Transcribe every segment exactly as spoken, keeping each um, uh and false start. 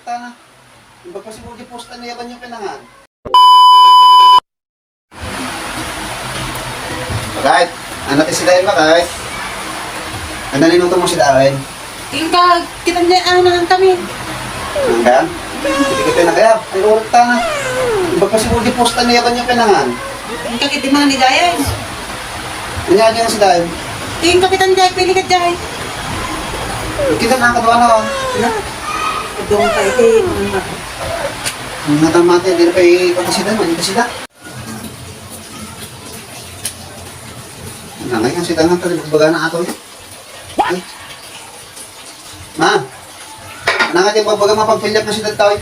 Ta, imbag pa siguro di posta ni Yaban yung pinangan. Bakit? Ano ti si Dayan, bakit? Ano ninuto mo si Dayan? Inka, kita niya, ano, ang kami. Hanggang? Hindi ka pinagaya. Ay, urot ta na. Imbag pa siguro di posta ni Yaban yung pinangan. Inka, kiti mga ni Dayan. Ano nga si Dayan? Inka, kita niya, pili ka, Jay. Kita na, kadwa na, oh. Na? Adong pa iti, ano? Ang natamate, di na pa ipagkasida, manikasida. Nangay kang sida nga, pagbaga na ato, eh. Ay. Ma, nangay ti pagbaga, mapagpilyak na sida, tao, eh.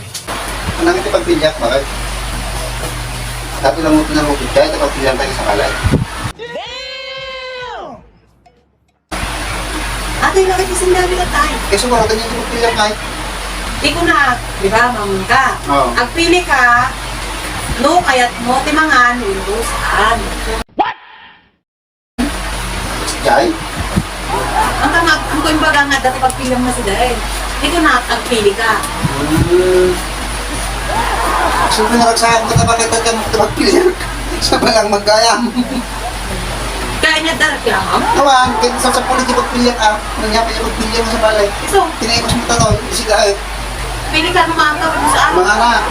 Nangay ti pagpilyak, bakit? Dati lang mo pinarukit ka, ito pagpilyak tayo sa kalay. Ate, bakit isang dami na tayo? Eh, siguro, ganyan yung pagpilyak nga, eh. Di ko na, di ba, mangun ka? Oo. Agpili ka, no, kayat mo, ti mangan, Windows, an. Jay? Ang tama, ang ko yung baga nga, dati pagpili mo si Jay. Di ko na, agpili ka. Hmm. Siyempre, naragsakan ko na bakit ka magpili. Sa balang magkayam. Kaya niya darating ang Awan, kaya sa sapuli di pagpilyak, ah. Nung niya pwede pagpilyak sa balay. So, tinayin ko sa mata to, isig ay. Pili ka ng mga tao kung saan. Mga anak.